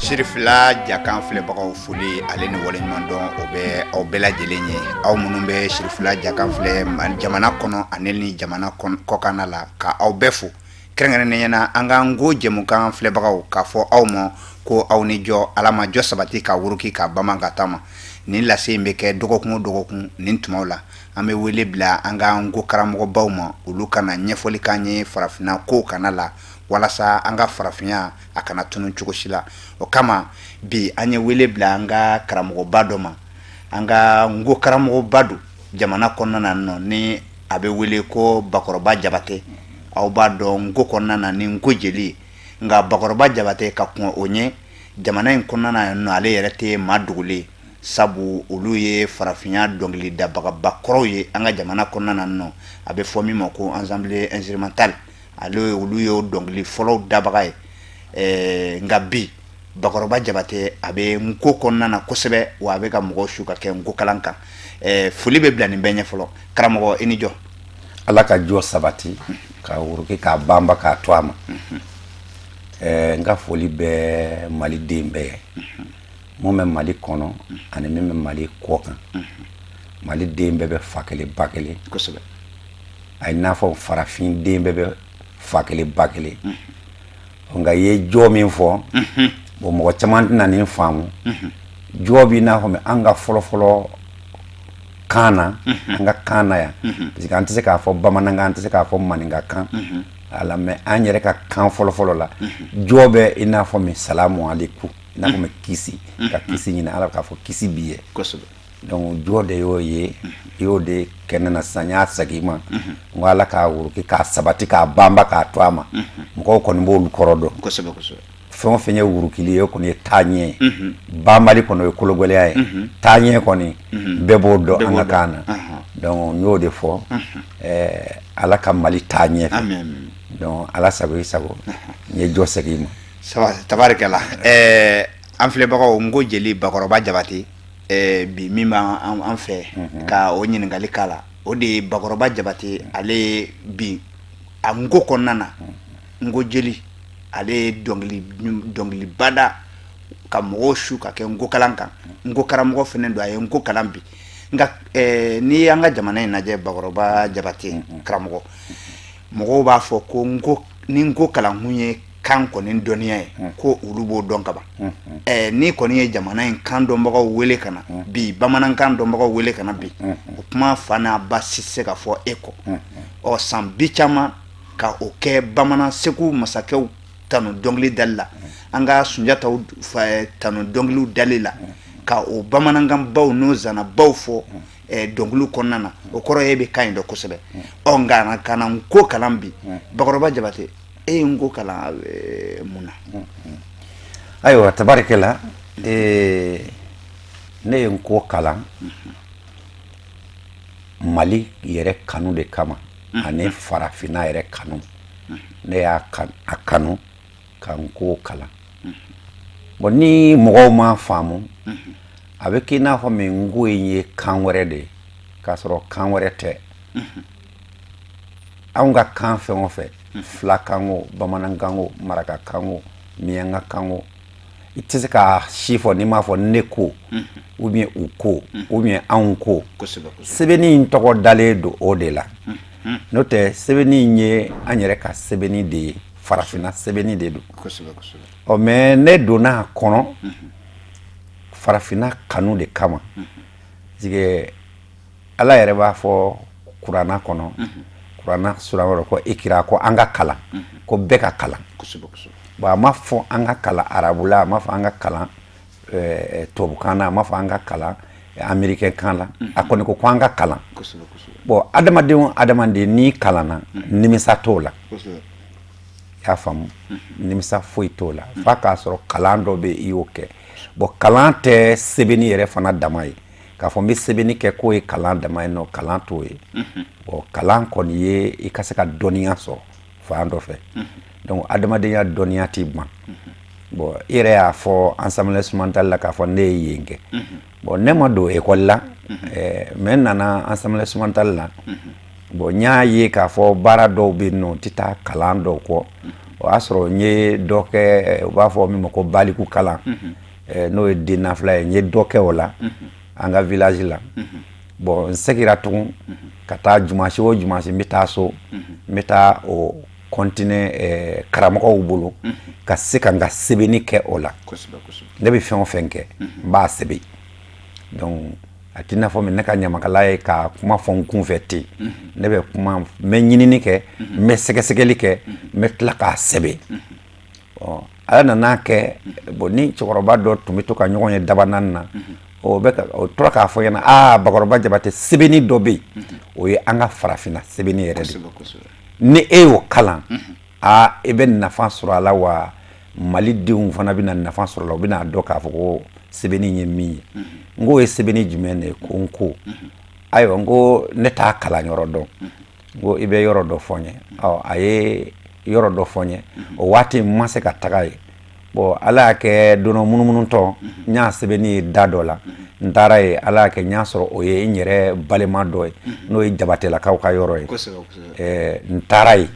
Sirifila Jakan filɛbagaw, foli ale ni waleɲumandɔn, o bɛ aw bɛɛ lajɛlen ye, aw minnu bɛ Sirifila Jakan filɛ jamana kɔnɔ ani ni jamana kɔkan la, ka aw bɛɛ fo kɛrɛnkɛrɛnnenya na. An ka Nko jɛmukan filɛbagaw, k'a fɔ aw ma ko aw ni jɔ. Ala ma jɔ sabati ka wuruki ka bama ka taama. Nin lase in bɛ kɛ dɔgɔkun o dɔgɔkun nin tumaw la. An bɛ wele bila an ka nko karamɔgɔbaw ma, olu ka na ɲɛfɔli k'an ye farafinna kow kana la, walasa an ka farafinya a kana tunun cogo si la. O kama bi, an ye wele bila an ka karamɔgɔba dɔ ma, an ka nko karamɔgɔba don jamana kɔnɔna na nɔ, ni a bɛ wele ko Bakɔrɔba Jabatɛ. Aw b'a dɔn nko kɔnɔna na ni nko jeli ye. Nka Bakɔrɔba Jabatɛ ka kɔn o ɲɛ, jamana in kɔnɔna na nɔ, ale yɛrɛ tɛ maa dogolen ye, sabu olu ye farafinya dɔnkili dabagaba kɔrɔw ye an ka jamana kɔnɔna na nɔ. A bɛ fɔ min ma ko ensemble instrumental, ale olu ye dɔnkili fɔlɔw dabaga ye. Nka bi, Bakɔrɔba Jabatɛ a bɛ nko kɔnɔna na kosɛbɛ, wa a bɛ ka mɔgɔw su ka kɛ nko kalan kan. Foli bɛ bila nin bɛɛ ɲɛ fɔlɔ. Karamɔgɔ, i ni jɔ. Ala ka jɔ sabati ka wuruki k'a banba k'a to a ma. N ka foli bɛ Maliden bɛɛ ye, mun bɛ Mali kɔnɔ ani min bɛ Mali kɔ kan. Mali den bɛɛ bɛ fa kelen ba kelen. A ye n'a fɔ farafin den bɛɛ bɛ fa kelen ba kelen. Nka i ye jɔ min fɔ, bon, mɔgɔ caman tɛna nin faamu. Jɔ b'i n'a fɔ mɛ an ka fɔlɔfɔlɔ kan na, an ka kan na yan, parce que an tɛ se k'a fɔ bamanankan, an tɛ se k'a fɔ maninkakan ala, mais an yɛrɛ ka kan fɔlɔfɔlɔ la, jɔ bɛ i n'a fɔ min salamu aleku, i n'a fɔ min kisi, ka kisi ɲini Ala, k'a fɔ kisi b'i ye. Donc jɔ de y'o ye, i y'o de kɛ ne na sisan, n y'a segin i ma. N ko Ala k'a wuruki k'a sabati k'a banba k'a to a ma. Mɔgɔw kɔni b'olu kɔrɔ dɔn. Fɛn o fɛn ye wurukili ye, o kɔni ye taaɲɛ ye. Banbali kɔni, o ye kologɛlɛya ye. Taaɲɛ kɔni, bɛɛ b'o dɔn an ka kan na. Donc n y'o de fɔ, Ala ka Mali taa ɲɛ fɛ. Donc Ala sago, i sago. N ye jɔ segin i ma. Tabarikɛla. An filɛbagaw, n ko jeli Bakɔrɔba Jabate bi min b'an an fɛ ka o ɲininkali k'a la, o de ye Bakɔrɔba Jabate. Ale ye bi a nko kɔnɔna na, nko jeli, ale ye dɔnkilibada ka mɔgɔw su ka kɛ nko kalan kan. Nko karamɔgɔ fana don, a ye nko kalan bi. Nka n'i y'an ka jamana in lajɛ, Bakɔrɔba Jabate karamɔgɔ, mɔgɔw b'a fɔ ko nko ni nko kalankun ye kan kɔni dɔnniya ye, ko olu b'o dɔn kaban. N'i kɔni ye jamana in kan dɔnbagaw wele ka na bi, bamanankan dɔnbagaw wele ka na bi, o kuma fa n'a ba si tɛ se ka fɔ e kɔ. Ɔ san bi caman ka o kɛ bamanan Segu masakɛw tanu dɔnkili dali la, an ka Sunjataw tanu dɔnkiliw dali la, ka o bamanankanbaw n'o zanabaw fɔ dɔnkiliw kɔnɔna na, o kɔrɔ ye e bɛ kan in dɔn kosɛbɛ. Ɔ nka ka na nko kalan bi, Bakɔrɔba Jabate, e ye nko kalan mun na? Ayiwa, tabarikɛla, ne ye nko kalan Mali yɛrɛ kanu de kama ani farafinna yɛrɛ kanu. Ne y'a a kanu ka nko kalan. Bon, ni mɔgɔw m'a faamu, a bɛ k'i n'a fɔ min nko in ye kan wɛrɛ de ye, k'a sɔrɔ kan wɛrɛ tɛ. Anw ka kan fɛn o fɛn, filakan o, bamanankan o, marakakan o, miyankakan o, i tɛ se k'a si fɔ n'i m'a fɔ ne ko ou bien u ko ou bien anw ko. Sɛbɛnni in tɔgɔ dalen don o de la. N'o tɛ, sɛbɛnni in ye an yɛrɛ ka sɛbɛnni de ye, farafinna sɛbɛnni de don. Ɔ mais ne donna a kɔnɔ farafinna kanu de kama, parce que Ala yɛrɛ b'a fɔ kuranna kɔnɔ, kuranna sura wɛrɛ, ko ikira, ko an ka kalan, ko bɛɛ ka kalan. Bon, a ma fɔ an ka kalan arabu la, a ma fɔ an ka kalan tubabukan na, a ma fɔ an ka kalan américain kan la. A kɔni ko an ka kalan. Bon, adamaden o adamaden, n'i kalanna, nimisa t'o la. I y'a faamu? Nimisa foyi t'o la, f'a k'a sɔrɔ kalan dɔ bɛ, i y'o kɛ. Bon, kalan tɛ sɛbɛnni yɛrɛ fana dama ye, k'a fɔ n bɛ sɛbɛnni kɛ k'o ye kalan dama ye. Non, kalan t'o ye. Bon, kalan kɔni ye i ka se ka dɔnniya sɔrɔ fan dɔ fɛ. Donc adamadenya dɔnniya tɛ ban. Bon, i yɛrɛ y'a fɔ ensemble instrumental la k'a fɔ ne ye yen kɛ. Bon, ne ma don école la, mais n nana ensemble instrumental la. Bon, n y'a ye k'a fɔ baara dɔw bɛ yen nɔ, o tɛ taa kalan dɔw kɔ. O y'a sɔrɔ n ye dɔ kɛ, u b'a fɔ min ma ko baliku kalan, n'o ye den nafila ye. N ye dɔ kɛ o la an ka village la. Bon, n segira tugun ka taa jumasi o jumasi, n bɛ taa so, n bɛ taa o continuer karamɔgɔw bolo ka se ka n ka sɛbɛnni kɛ o la. Ne bɛ fɛn o fɛn kɛ, n b'a sɛbɛn. Donc a t'i n'a fɔ ne ka ɲamakala ye ka kuma fɔ n kun fɛ ten. Ne bɛ kuma, n bɛ ɲinini kɛ, n bɛ sɛgɛsɛgɛli kɛ, n bɛ tila k'a sɛbɛn. Ala nana kɛ, bon, ni cɛkɔrɔba dɔ tun bɛ to ka ɲɔgɔn ye dabanani na, o bɛ o tora k'a fɔ ɲɛna: "Aa, Bakɔrɔba Jabate, sɛbɛnni dɔ bɛ yen, o ye an ka farafinna sɛbɛnni yɛrɛ de. Ni e y'o kalan, aa, i bɛ nafa sɔrɔ a la, wa Malidenw fana bɛna nafa sɔrɔ a la, u bɛna dɔn k'a fɔ ko sɛbɛnni ye min ye." N k'o ye sɛbɛnni jumɛn de ye? Ko n ko ayiwa, n ko ne t'a kalan yɔrɔ dɔn. N ko i bɛ yɔrɔ dɔ fɔ n ye. Ɔ, a ye yɔrɔ dɔ fɔ n ye. O waati n ma se ka taga yen. Bon, Ala y'a kɛ, don dɔ munumunutɔ, n y'a sɛbɛnni ye da dɔ la, n taara yen. Ala y'a kɛ, n y'a sɔrɔ o ye n yɛrɛ balima dɔ ye, n'o ye Jabatelakaw ka yɔrɔ ye. N taara yen.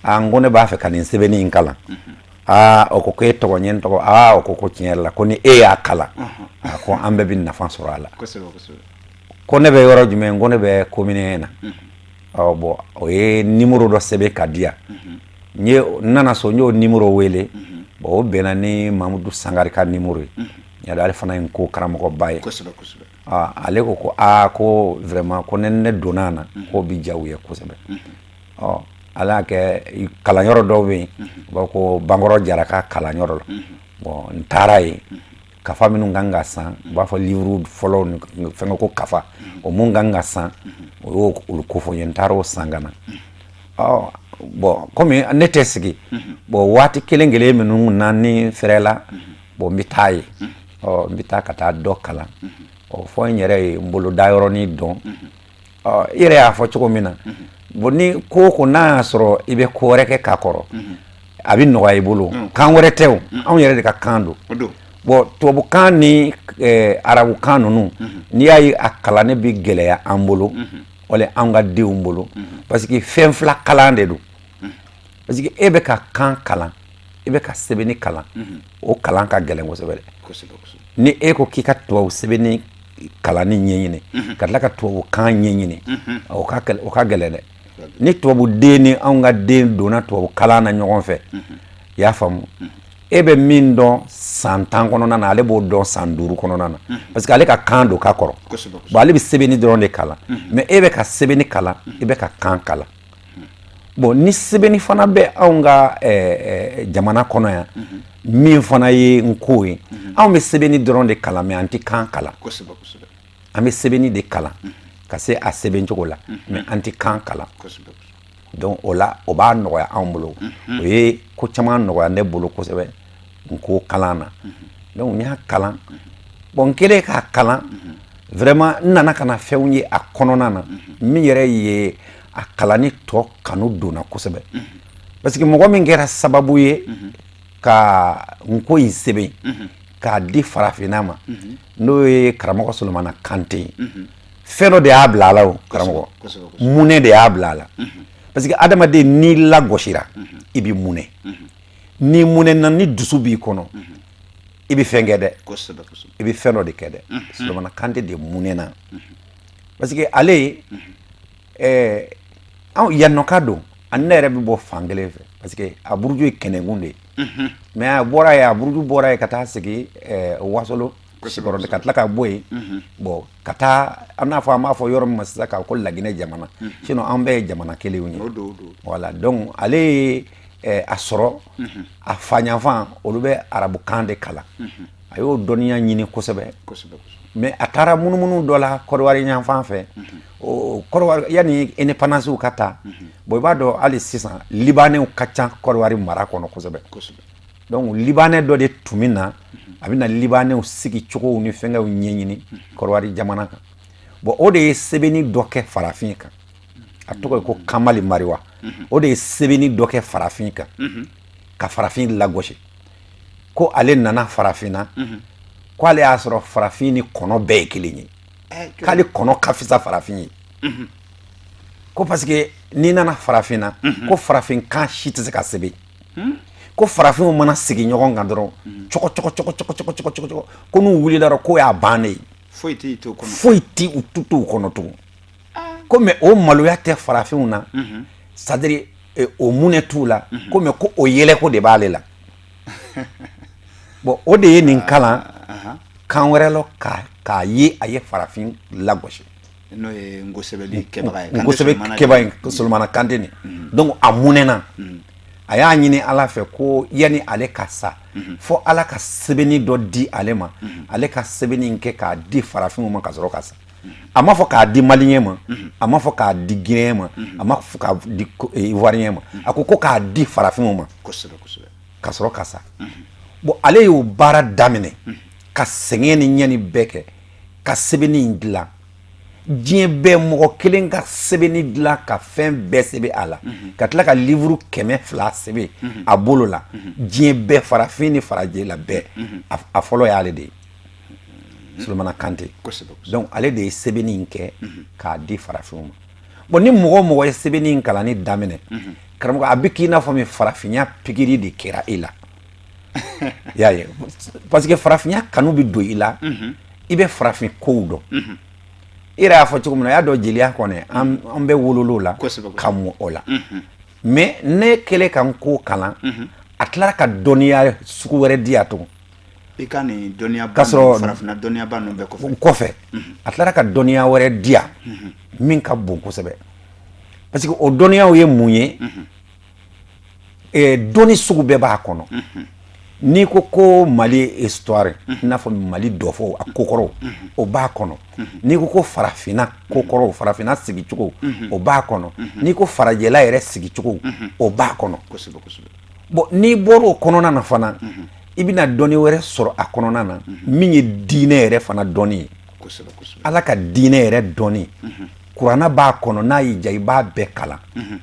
Aa, n ko ne b'a fɛ ka nin sɛbɛnni in kalan. Aa, o ko k'e tɔgɔ? N ye n tɔgɔ. Aa, o ko tiɲɛ yɛrɛ la, ko ni e y'a kalan, a ko an bɛɛ bɛ nafa sɔrɔ a la. Ko ne bɛ yɔrɔ jumɛn? Ko ne bɛ commune na. Ɔ bon, o ye numéro dɔ sɛbɛn ka di yan. N ye, n nana so, n y'o numéro wele. Bon, o bɛnna ni Mamudu Sangare ka numéro ye. Yala ale fana ye n ko karamɔgɔba ye. Ale ko aa, ko vraiment, ko ne donna a na, k'o bi diya u ye kosɛbɛ. Ɔ, Ala y'a kɛ, kalanyɔrɔ dɔw bɛ yen, u b'a ko Bankɔrɔ Jara ka kalanyɔrɔ la. Bon, n taara yen, kafa minnu kan ka san, u b'a fɔ livre fɔlɔ ni fɛnkɛ ko kafa, o mun kan ka san, o y'o olu kofɔ n ye. N taara o san ka na. Ɔ bon, komi ne tɛ sigi, bon, waati kelen kelen minnu na ni fɛrɛ la, bon, n bɛ taa yen. Ɔ, n bɛ taa ka taa dɔ kalan. Ɔ, fɔ n yɛrɛ ye n bolo da yɔrɔnin dɔn. Ɔ, i yɛrɛ y'a fɔ cogo min na, bon, ni ko o ko n'a y'a sɔrɔ i bɛ ko wɛrɛ kɛ k'a kɔrɔ, a bɛ nɔgɔya i bolo. Kan wɛrɛ tɛ o, anw yɛrɛ de ka kan don. Bon, tubabukan ni arabukan ninnu, n'i y'a ye a kalanni bɛ gɛlɛya an bolo wala an ka denw bolo, parce que fɛn fila kalan de don. Parce que e bɛ ka kan kalan, i bɛ ka sɛbɛnni kalan, o kalan ka gɛlɛn kosɛbɛ dɛ. Ni e ko k'i ka tubabu sɛbɛnni kalanni ɲɛɲini ka tila ka tubabukan ɲɛɲini, o ka gɛlɛn dɛ. Ni tubabuden ni anw ka den donna tubabu kalan na ɲɔgɔn fɛ, i y'a faamu, e bɛ min dɔn san 10 kɔnɔna na, ale b'o dɔn san 5 kɔnɔna na, parce que ale ka kan don ka kɔrɔ. Bon, ale bɛ sɛbɛnni dɔrɔn de kalan, mais e bɛ ka sɛbɛnni kalan, i bɛ ka kan kalan. Bon, ni sɛbɛnni fana bɛ anw ka jamana kɔnɔ yan, min fana ye n ko ye, anw bɛ sɛbɛnni dɔrɔn de kalan, mais an tɛ kan kalan. An bɛ sɛbɛnni de kalan ka se a sɛbɛn cogo la, mais an tɛ kan kalan. Donc o la, o b'a nɔgɔya anw bolo. O ye ko caman nɔgɔya ne bolo kosɛbɛ n ko kalan na. Donc n y'a kalan. Bon, n kɛlen k'a kalan, vraiment, n nana ka na fɛnw ye a kɔnɔna na min yɛrɛ ye a kalanni tɔ kanu donna kosɛbɛ, parce que mɔgɔ min kɛra sababu ye ka n ko in sɛbɛn k'a di farafinna ma, n'o ye karamɔgɔ Solomana Kante ye, fɛn dɔ de y'a bila a la. O karamɔgɔ munɛ de y'a bila a la, parce que adamaden, n'i lagosira, i bɛ munɛ. N'i munɛna, ni dusu b'i kɔnɔ, i bɛ fɛn kɛ dɛ, i bɛ fɛn dɔ de kɛ dɛ. Solomana Kante de munɛna, parce que ale anw yannɔka don, ani ne yɛrɛ bɛ bɔ fan kelen fɛ, parce que a buruju ye Kɛnɛnkun de ye. Mais a bɔra yen, a buruju bɔra yen ka taa sigi Wasolo Sikɔrɔni, ka tila ka bɔ yen, bon, ka taa an n'a fɔ, an b'a fɔ yɔrɔ min ma sisan k'a ko Laginɛ jamana. Sinon an bɛɛ ye jamana kelenw ye. Voilà. Donc ale ye a sɔrɔ a fa ɲafan, olu bɛ arabukan de kalan. A y'o dɔnniya ɲini kosɛbɛ, mais a taara munumunu dɔ la Kɔdiwari ɲanfan fɛ. O Kɔdiwari, yanni indépendance ka ta, bon, i b'a dɔn hali sisan Libanɛw ka ca Kɔdiwari mara kɔnɔ kosɛbɛ. Donc Libanɛ dɔ de tun bɛ na, a bɛ na Libanɛw sigi cogow ni fɛnkɛw ɲɛɲini Kɔdiwari jamana kan. Bon, o de ye sɛbɛnni dɔ kɛ farafin kan, a tɔgɔ ye ko Kamali Mariwa. O de ye sɛbɛnni dɔ kɛ farafin kan ka farafin lagosi, ko ale nana farafinna, ko ale y'a sɔrɔ farafin ni kɔnɔ bɛɛ ye kelen ye, k'ale kɔnɔ ka fisa farafin ye, ko parce que n'i nana farafinna, ko farafin kan si tɛ se ka sɛbɛn. Ko farafinw mana sigi ɲɔgɔn kan dɔrɔn, cɔgɔ cɔgɔ cɔgɔ cɔgɔ cɔgɔ cɔgɔ cɔgɔ, ko n'u wulila dɔrɔn, k'o y'a bannen ye. Foyi tɛ t'u kɔnɔ. Foyi tɛ u t'u kɔnɔ tugun. Ko mais o maloya tɛ farafinw na, c'est à dire o munɛ t'u la. Ko mais ko o yɛlɛko de b'ale la. Bon, o de ye nin kalan kan wɛrɛ lɔ k'a ye a ye farafin lagosi. N'o ye nko sɛbɛnni kɛbaga ye. Nko sɛbɛn kɛbaga ye, Solomana Kante nin. Donc a munɛna, a y'a ɲini Ala fɛ ko yanni ale ka sa, fo Ala ka sɛbɛnni dɔ di ale ma, ale ka sɛbɛnni kɛ k'a di farafinw ma ka sɔrɔ ka sa. A ma fɔ k'a di Malien ma, a ma fɔ k'a di Guinéen ma, a ma fɔ k'a di Ivoirien ma, a ko k'a di farafinw ma ka sɔrɔ ka sa. Bon, ale y'o baara daminɛ ka sɛgɛn ni ɲɛni bɛɛ kɛ ka sɛbɛnni in dilan. Diɲɛ bɛɛ, mɔgɔ kelen ka sɛbɛnni dilan ka fɛn bɛɛ sɛbɛn a la, ka tila ka livre 200 sɛbɛn a bolo la, diɲɛ bɛɛ, farafin ni farajɛla bɛɛ, a fɔlɔ y'ale de ye, Solomana Kante. Donc ale de ye sɛbɛnni in kɛ k'a di farafinw ma. Bon, ni mɔgɔ o mɔgɔ ye sɛbɛnni in kalanni daminɛ, karamɔgɔ, a bɛ k'i n'a fɔ min farafinya pikiri de kɛra e la. I y'a ye, parce que farafinya kanu bɛ don i la, i bɛ farafin kow dɔn. I yɛrɛ y'a fɔ cogo min na, i y'a dɔn jeliya kɔni, an bɛ wolol'o la ka mɔ o la. Mais ne kɛlen ka n ko kalan, a tilara ka dɔnniya sugu wɛrɛ di yan tugun. I ka nin dɔnniya Ka sɔrɔ farafinna dɔnniyaba ninnu bɛɛ kɔfɛ. Kɔfɛ, a tilara ka dɔnniya wɛrɛ di yan min ka bon kosɛbɛ, parce que o dɔnniyaw ye mun ye? Dɔnni sugu bɛɛ b'a kɔnɔ. N'i ko ko Mali histoire, i n'a fɔ Mali dɔfɔw, a kokɔrɔw, o b'a kɔnɔ. N'i ko ko farafinna kokɔrɔw, farafinna sigicogo, o b'a kɔnɔ. N'i ko farajɛla yɛrɛ sigicogo, o b'a kɔnɔ. Bon, n'i bɔra o kɔnɔna na fana, i bɛna dɔnni wɛrɛ sɔrɔ a kɔnɔna na min ye diinɛ yɛrɛ fana dɔnni ye, Ala ka diinɛ yɛrɛ dɔnni. Kuranna b'a kɔnɔ. N'a y'i diya, i b'a bɛɛ kalan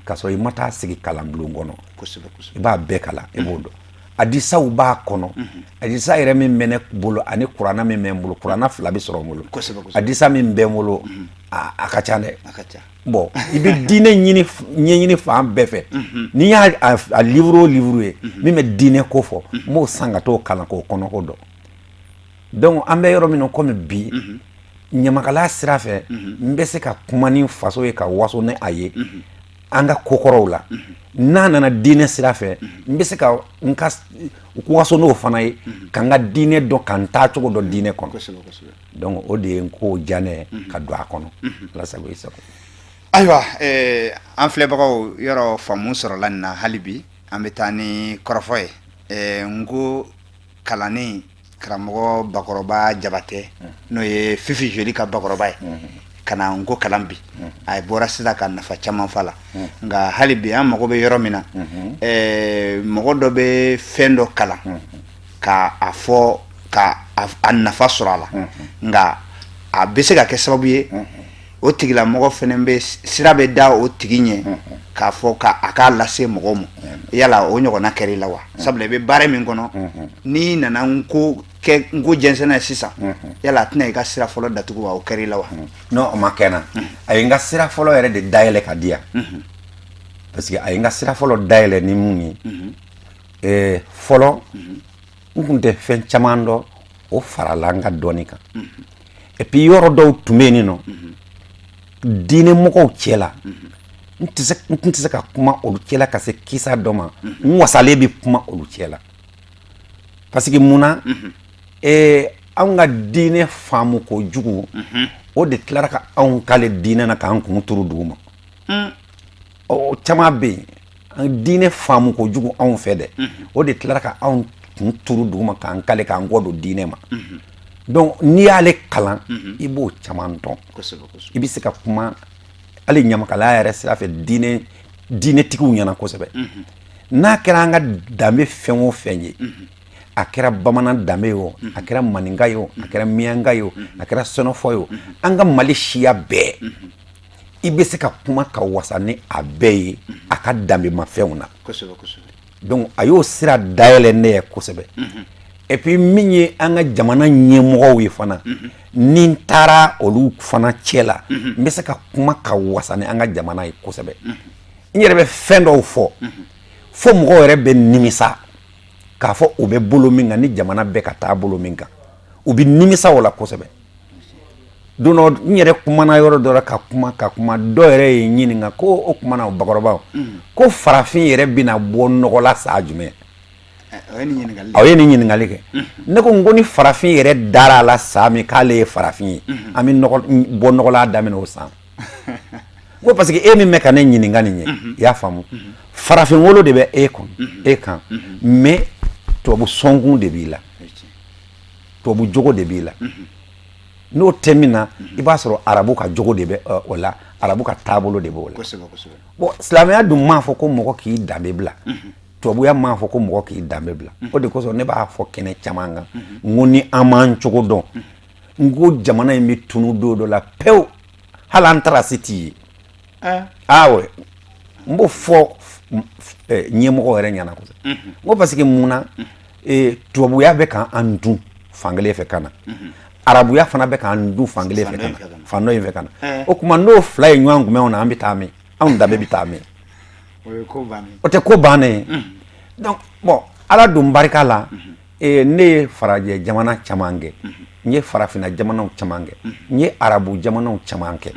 k'a sɔrɔ i ma taa sigi kalanbulon kɔnɔ. I b'a bɛɛ kalan, i b'o dɔn. Hadisaw b'a kɔnɔ. Hadisa yɛrɛ min bɛ ne bolo ani kuranna min bɛ n bolo, kuranna fila bɛ sɔrɔ n bolo, hadisa min bɛ n bolo, a ka ca dɛ. Bon, i bɛ diinɛ ɲini ɲɛɲini fan bɛɛ fɛ. N'i y'a a livre o livre ye min bɛ diinɛ ko fɔ, n b'o san ka t'o kalan k'o kɔnɔko dɔn. Donc an bɛ yɔrɔ min na komi bi, ɲamakalaya sira fɛ, n bɛ se ka kuma ni faso ye ka waso ni a ye an ka kokɔrɔw la. N'a nana diinɛ sira fɛ, n bɛ se ka n ka waso n'o fana ye ka n ka diinɛ dɔn, ka n taa cogo dɔn diinɛ kɔnɔ. Donc o de ye n ko diya ne ye ka don a kɔnɔ. Ala sago i sago. Ayiwa, an filɛbagaw, yɔrɔ faamu sɔrɔla nin na. Hali bi an bɛ taa ni kɔrɔfɔ ye. N ko kalanni karamɔgɔ Bakɔrɔba Jabatɛ, n'o ye Fifi Joli ka bakɔrɔba ye, ka na n ko kalan bi, a bɔra sisan ka nafa caman fa la. Nka hali bi an mago bɛ yɔrɔ min na, mɔgɔ dɔ bɛ fɛn dɔ kalan ka a fɔ ka a nafa sɔrɔ a la, nka a bɛ se ka kɛ sababu ye o tigilamɔgɔ fana bɛ sira bɛ da o tigi ɲɛ k'a fɔ ka a k'a lase mɔgɔw ma. Yala o ɲɔgɔnna kɛra i la wa? Sabula i bɛ baara min kɔnɔ, n'i nana n ko kɛ n ko jɛnsɛnna ye sisan, yala a tɛna i ka sira fɔlɔ datugu wa? O kɛra i la wa? Non, o ma kɛ n na. A ye n ka sira fɔlɔ yɛrɛ de dayɛlɛ ka di yan, parce que a ye n ka sira fɔlɔ dayɛlɛ ni mun ye? Fɔlɔ, n tun tɛ fɛn caman dɔn, o farala n ka dɔnni kan. Et puis yɔrɔ dɔw tun bɛ yen nɔ, diinɛ mɔgɔw cɛ la, n tun tɛ se ka kuma olu cɛ la ka se kisa dɔ ma. N wasalen bɛ kuma olu cɛ la, parce que mun na? Anw ka diinɛ faamu kojugu, o de tilara ka anw kale diinɛ na k'an kun turu dugu ma. O caman bɛ yen, an diinɛ faamu kojugu anw fɛ dɛ, o de tilara ka anw kun turu dugu ma, k'an kale, k'an kɔ don diinɛ ma. Donc n'i y'ale kalan, i b'o caman dɔn. I bɛ se ka kuma hali ɲamakalaya yɛrɛ sira fɛ diinɛtigiw ɲɛna kosɛbɛ. N'a kɛra an ka danbe fɛn o fɛn ye, a kɛra bamanan danbe ye o, a kɛra maninka ye o, a kɛra miyanka ye o, a kɛra sɛnɛfɔ ye o, an ka Mali siya bɛɛ, i bɛ se ka kuma ka wasa ni a bɛɛ ye a ka danbemafɛnw na. Donc a y'o sira dayɛlɛ ne ye kosɛbɛ. Et puis min ye an ka jamana ɲɛmɔgɔw ye fana, ni n taara olu fana cɛ la, n bɛ se ka kuma ka wasa ni an ka jamana ye kosɛbɛ. N yɛrɛ bɛ fɛn dɔw fɔ. Fo mɔgɔw yɛrɛ bɛ nimisa k'a fɔ u bɛ bolo min kan ni jamana bɛ ka taa bolo min kan, u bɛ nimisa o la kosɛbɛ. Don dɔ, n yɛrɛ kumana yɔrɔ dɔ la ka kuma ka kuma, dɔ yɛrɛ ye n ɲininka ko o kuma na, bakɔrɔbaw ko farafin yɛrɛ bɛna bɔ nɔgɔ la saa jumɛn? Aw ye nin ɲininkali kɛ. Ne ko n ko ni farafin yɛrɛ dara a la saa min k'ale ye farafin ye, an bɛ bɔ nɔgɔla daminɛ o san. N ko parce que e min bɛ ka ne ɲininka nin ye, i y'a faamu, farafin wolo de bɛ e kɔnɔ, e kan, mais tubabu sɔnkun de b'i la, tubabu jogo de b'i la. N'o tɛ min na, i b'a sɔrɔ arabu ka jogo de bɛ o la, arabu ka taabolo de b'o la. Bon, silamɛya dun m'a fɔ ko mɔgɔ k'i danbe bila, tubabuya m'a fɔ ko mɔgɔ k'i danbe bila. O de kosɔn ne b'a fɔ kɛnɛ caman kan, n ko ni an m'an cogo dɔn, n ko jamana in bɛ tunu don dɔ la pewu, hali an trace t'i ye. Ah ouais, n b'o fɔ ɲɛmɔgɔ yɛrɛ ɲɛna kosɛbɛ. N ko parce que mun na, tubabuya bɛ k'an dun fankelen fɛ ka na, arabuya fana bɛ k'an dun fankelen fɛ ka na, fan dɔ in fɛ ka na. O tuma n'o fila ye ɲɔgɔn kunbɛn o na, an bɛ taa min? Anw danbe bɛ taa min? O tɛ ko bannen ye. Donc bon, Ala dun barika la, ne ye farajɛ jamana caman kɛ, n ye farafinna jamanaw caman kɛ, n ye arabu jamanaw caman kɛ.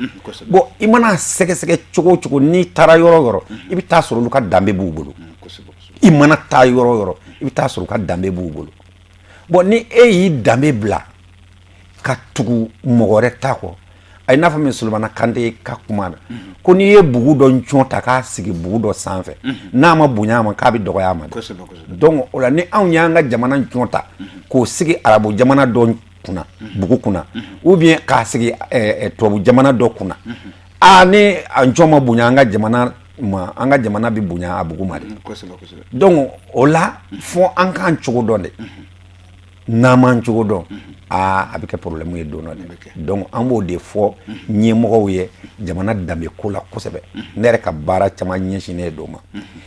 Bon, i mana sɛgɛsɛgɛ cogo o cogo, n'i taara yɔrɔ o yɔrɔ, i bɛ taa sɔrɔ olu ka danbe b'u bolo. I mana taa yɔrɔ o yɔrɔ, i bɛ taa sɔrɔ u ka danbe b'u bolo. Bon, ni e y'i danbe bila ka tugu mɔgɔ wɛrɛ ta kɔ, a ye n'a fɔ min Solomana Kante ka kuma na, ko n'i ye bugu dɔ ncɔn ta k'a sigi bugu dɔ sanfɛ, n'a ma bonya a ma, k'a bɛ dɔgɔya a ma. Donc o la, ni anw y'an ka jamana ncɔn ta k'o sigi arabu jamana dɔ kunna, bugu kunna, ou bien k'a sigi tubabu jamana dɔ kunna, aa, ni a ncɔn ma bonya an ka jamana ma, an ka jamana bɛ bonya a bugu ma dɛ. Donc o la, fo an k'an cogo dɔn de. N'an m'an cogo dɔn, aa, a bɛ kɛ problème ye don dɔ dɛ. Donc an b'o de fɔ ɲɛmɔgɔw ye jamana danbe ko la kosɛbɛ. Ne yɛrɛ ka baara caman ɲɛsinnen don ma,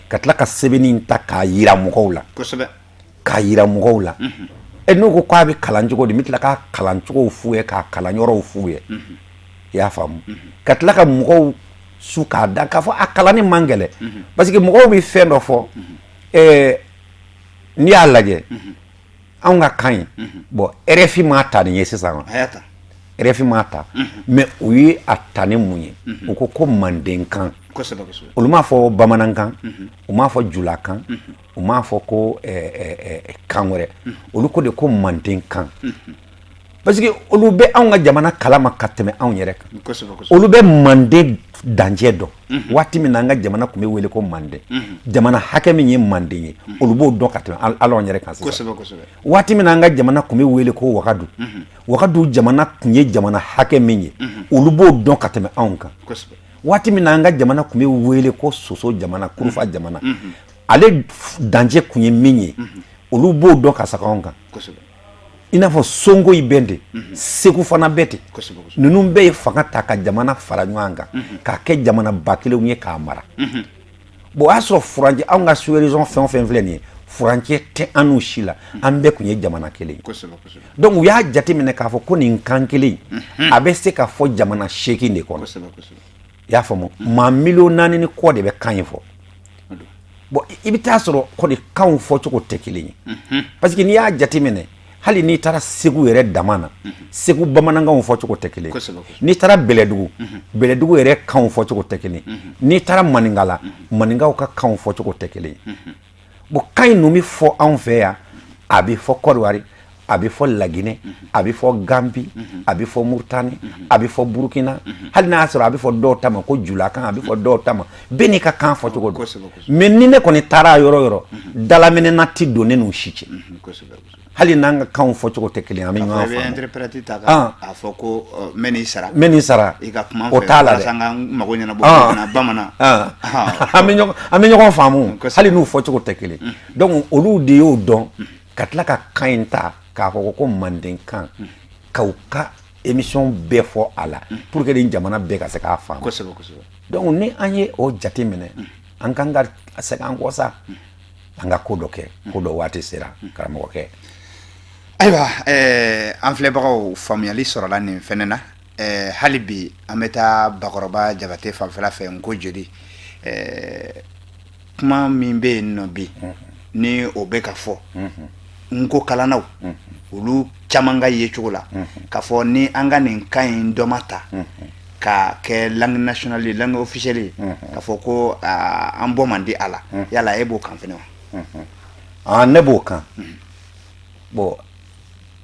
ka tila ka sɛbɛnni ta k'a yira mɔgɔw la, k'a yira mɔgɔw la. E n'u ko k'a bɛ kalan cogo di, n bɛ tila k'a kalan cogow f'u ye, k'a kalan yɔrɔw f'u ye, i y'a faamu, ka tila ka mɔgɔw su k'a da k'a fɔ a kalanni man gɛlɛn, parce que mɔgɔw bɛ fɛn dɔ fɔ. N'i y'a lajɛ anw ka kan ye, bon, RFI m'a ta nin ye sisan, RFI m'a ta, mais u ye a ta ni mun ye? U ko ko mandenkan. Olu m'a fɔ bamanankan, u m'a fɔ julakan, u m'a fɔ ko kan wɛrɛ, olu ko de ko mandenkan, parce que olu bɛ anw ka jamana kalama ka tɛmɛ anw yɛrɛ kan. Olu bɛ manden dancɛ dɔn. Waati min na an ka jamana tun bɛ wele ko manden, jamana hakɛ min ye manden ye, olu b'o dɔn ka tɛmɛ hali anw yɛrɛ kan sisan. Waati min na an ka jamana tun bɛ wele ko wagadu, wagadu jamana tun ye jamana hakɛ min ye, olu b'o dɔn ka tɛmɛ anw kan. Waati min na an ka jamana tun bɛ wele ko soso jamana, kurufa jamana, ale dancɛ tun ye min ye, olu b'o dɔn ka saga anw kan. I n'a fɔ Songoyi bɛ ten, Segu fana bɛ ten. Ninnu bɛɛ ye fanga ta ka jamana fara ɲɔgɔn kan k'a kɛ jamana ba kelenw ye k'a mara. Bon, o y'a sɔrɔ furancɛ, anw ka sous-région fɛn o fɛn filɛ nin ye, furancɛ tɛ an n'u si la, an bɛɛ tun ye jamana kelen ye. Donc u y'a jateminɛ k'a fɔ ko nin kan kelen, a bɛ se ka fɔ jamana 8 de kɔnɔ, i y'a faamu, maa 4.4 miliyɔn ni kɔ de bɛ kan in fɔ. Bon, i bɛ taa sɔrɔ kɔni kanw fɔcogo tɛ kelen ye, parce que n'i y'a jateminɛ, hali n'i taara Segu yɛrɛ dama na, Segu bamanankanw fɔcogo tɛ kelen. N'i taara Bɛlɛdugu, Bɛlɛdugu yɛrɛ kanw fɔcogo tɛ kelen. N'i taara Maninkala, Maninkaw ka kanw fɔcogo tɛ kelen. Bon, kan in ninnu bɛ fɔ anw fɛ yan, a bɛ fɔ Kɔdiwari, a bɛ fɔ Laginɛ, a bɛ fɔ Ganbi, a bɛ fɔ Murutani, a bɛ fɔ Burukina. Hali n'a y'a sɔrɔ a bɛ fɔ dɔw ta ma ko julakan, a bɛ fɔ dɔw ta ma, bɛɛ n'i ka kan fɔcogo don. Mais ni ne kɔni taara yɔrɔ o yɔrɔ, dalaminɛna tɛ don ne n'u si cɛ. Hali n'an ka kanw fɔcogo tɛ kelen, an bɛ ɲɔgɔn faamu. Interprète ta ka a fɔ ko n bɛ n'i sara. N bɛ n'i sara. I ka kuma o t'a la dɛ. Walasa an ka mago ɲɛnabɔ bamanan. An bɛ ɲɔgɔn faamu hali n'u fɔcogo tɛ kelen. Donc olu de y'o dɔn ka tila ka kan in ta k'a fɔ ko mandenkan, ka u ka émission bɛɛ fɔ a la pour que nin jamana bɛɛ ka se k'a faamu. Donc ni an ye o jate minɛ, an kan ka segin an kɔ sa, an ka ko dɔ kɛ, ko dɔ waati sera, karamɔgɔkɛ. Ayiwa, an filɛbagaw, faamuyali sɔrɔla nin fɛnɛ na. Hali bi an bɛ taa Bakɔrɔba Jabate fanfɛla fɛ. N ko joli Kuma min bɛ yen nɔ bi, ni o bɛ ka fɔ nko kalannaw, olu caman ka ye cogo la k'a fɔ ni an ka nin kan in dɔ ma ta ka kɛ langue nationale ye, langue officielle ye, k'a fɔ ko an bɔ man di a la. Yala e b'o kan fɛnɛ wa? Ah, ne b'o kan. Bon,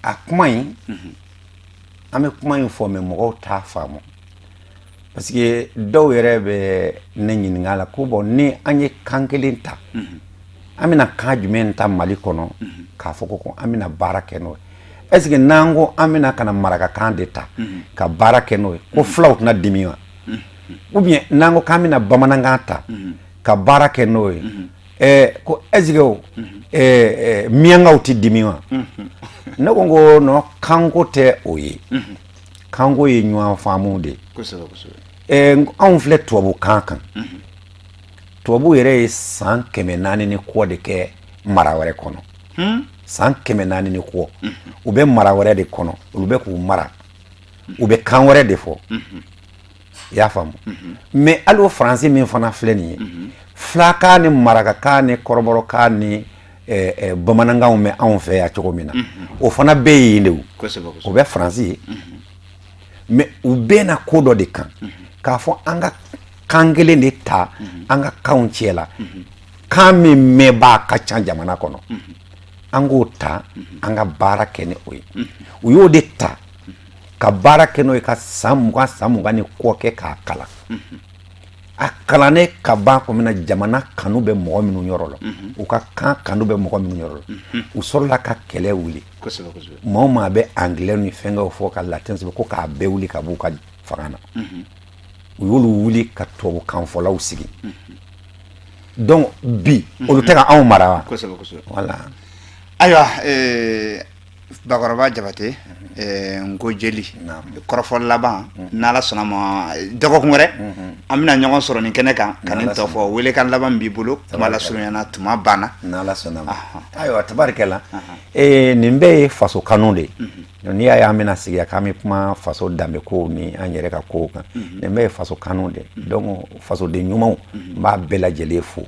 a kuma in, an bɛ kuma in fɔ, mais mɔgɔw t'a faamu, parce que dɔw yɛrɛ bɛ ne ɲininka a la ko bon, ni an ye kan kelen ta, an bɛna kan jumɛn ta Mali kɔnɔ k'a fɔ ko an bɛna baara kɛ n'o ye? Est ce que n'an ko an bɛna ka na marakakan de ta ka baara kɛ n'o ye, ko fulaw tɛna dimi wa? Ou bien n'an ko k'an bɛna bamanankan ta ka baara kɛ n'o ye, ko est ce que miyankaw tɛ dimi wa? Ne ko ko non, kanko tɛ o ye, kanko ye ɲɔgɔn faamu de ye. Anw filɛ tubabukan kan. Tubabu yɛrɛ ye san 400 ni kɔ de kɛ mara wɛrɛ kɔnɔ. San 400 ni kɔ, u bɛ mara wɛrɛ de kɔnɔ, olu bɛ k'u mara, u bɛ kan wɛrɛ de fɔ, i y'a faamu? Mais hali o faransi min fana filɛ nin ye, filakan ni marakakan ni kɔrɔbɔrɔkan ni bamanankanw bɛ anw fɛ yan cogo min na, o fana bɛ yen de. O bɛ faransi ye, mais u bɛnna ko dɔ de kan k'a fɔ an ka kan kelen de ta an ka kanw cɛ la, kan min mɛnbaa ka ca jamana kɔnɔ, an k'o ta, an ka baara kɛ ni o ye. U y'o de ta ka baara kɛ n'o ye ka san 20, san 20 ni kɔ kɛ k'a kalan. A kalannen ka ban tuma min na, jamana kanu bɛ mɔgɔ minnu yɔrɔ la, u ka kan kanu bɛ mɔgɔ minnu yɔrɔ la, u sɔrɔla ka kɛlɛ wuli. Maa o maa bɛ anglais ni fɛnkɛw fɔ ka latin sɛbɛn, ko k'a bɛɛ wuli ka b'u ka fanga na. U y'olu wuli ka tubabukanfɔlaw sigi. Donc bi, olu tɛ ka anw mara wa? Voilà. Ayiwa, Bakɔrɔba Jabate, n ko jeli, kɔrɔfɔ laban. N'Ala sɔnna ma, dɔgɔkun wɛrɛ an bɛna ɲɔgɔn sɔrɔ nin kɛnɛ kan ka nin tɔ fɔ. Welekan laban b'i bolo, kuma lasurunyana, tuma banna. N'Ala sɔnna ma. Ayiwa, tabarikɛla, nin bɛɛ ye faso kanu de ye. N'i y'a ye an bɛna sigi k'an bɛ kuma faso danbe kow ni an yɛrɛ ka kow kan, nin bɛɛ ye faso kanu de ye. Donc fasoden ɲumanw, n b'a bɛɛ lajɛlen fo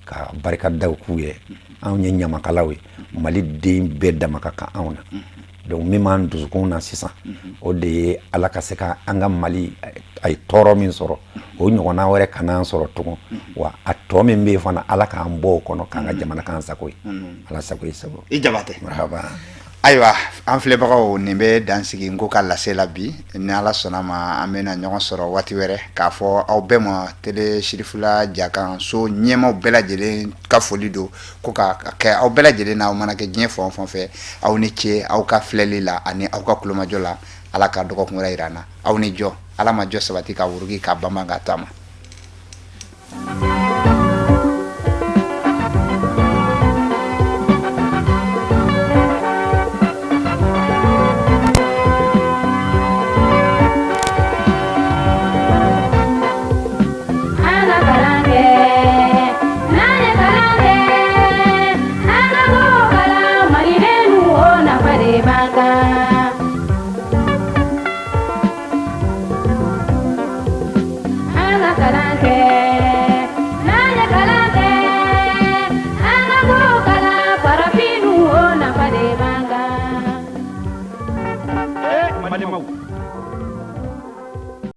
ka barika da k'u ye. Anw ye ɲamakalaw ye, Mali den bɛɛ dama ka kan anw na. Donc min b'an dusukun na sisan, o de ye Ala ka se ka an ka Mali, a ye tɔɔrɔ min sɔrɔ, o ɲɔgɔnna wɛrɛ kana an sɔrɔ tugun. Wa a tɔ min bɛ yen fana, Ala k'an bɔ o kɔnɔ k'an ka jamana k'an sago ye. Ala sago i sago. I Jabate. Marhaba. Ayiwa, an filɛbagaw, nin bɛ dan sigi n ko ka lase la bi. Ni Ala sɔnna ma, an bɛna ɲɔgɔn sɔrɔ waati wɛrɛ k'a fɔ aw bɛɛ ma. Télé Sirifila Jakanso ɲɛmaw bɛɛ lajɛlen ka foli don ko ka kɛ aw bɛɛ lajɛlen na, aw mana kɛ diɲɛ fan o fan fɛ. Aw ni ce aw ka filɛli la ani aw ka kulomajɔ la. Ala ka dɔgɔkun wɛrɛ yira an na. Aw ni jɔ, Ala ma jɔ sabati ka wuruki ka banban ka taama.